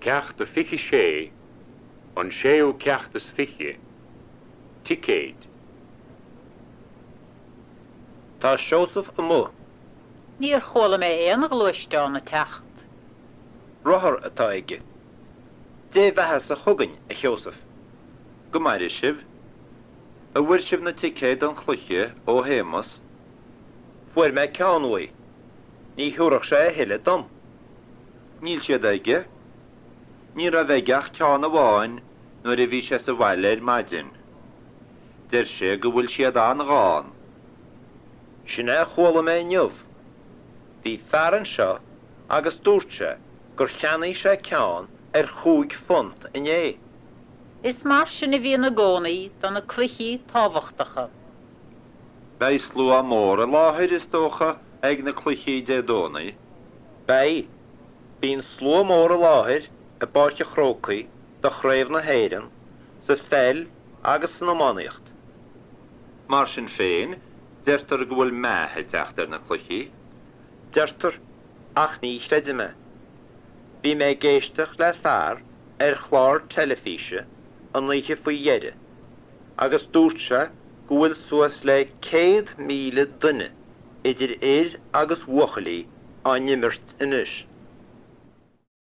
Ceacht a 26, An séú ceacht is fiche, Ticéid. Tá Seosamh amuigh. Níor chuala mé aon ghluaisteán ag teacht. Rothar atá aige. Dé bheatha-sa chugainn, a Sheosaimh. Go maire sibh. An bhfuair sibh na ticéid don chluiche ó Shéamus? Fuair mé ceann uaidh. Ní thiúrfadh sé a thuilleadh dom. Níl siad aige. Ní raibh aige ach ceann amháin nuair a bhí sé sa bhaile ar maidin. Deir sé go bhfuil siad an-ghann. Sin é a chuala mé inniu. Bhí fear anseo agus dúirt sé gur cheannaigh sé ceann ar chúig phunt inné. Is mar sin a bhíonn i gcónaí do na cluichí tábhachtacha. Beidh slua mór i láthair, is dócha, ag na cluichí Dé Domhnaigh. Beidh. Bíonn slua mór i láthair i bPáirc an Chrócaigh do Chraobh na hÉireann sa pheil agus san iománaíocht. Mar sin féin, deirtear go bhfuil meath ag teacht ar na cluichí. Deirtear, ach ní chreidim é. Bhí mé ag éisteacht le fear ar chlár teilifíse an oíche faoi dheireadh agus dúirt sé go bhfuil suas le 100,000 duine, idir fhir agus bhuachaillí, á n-imirt anois.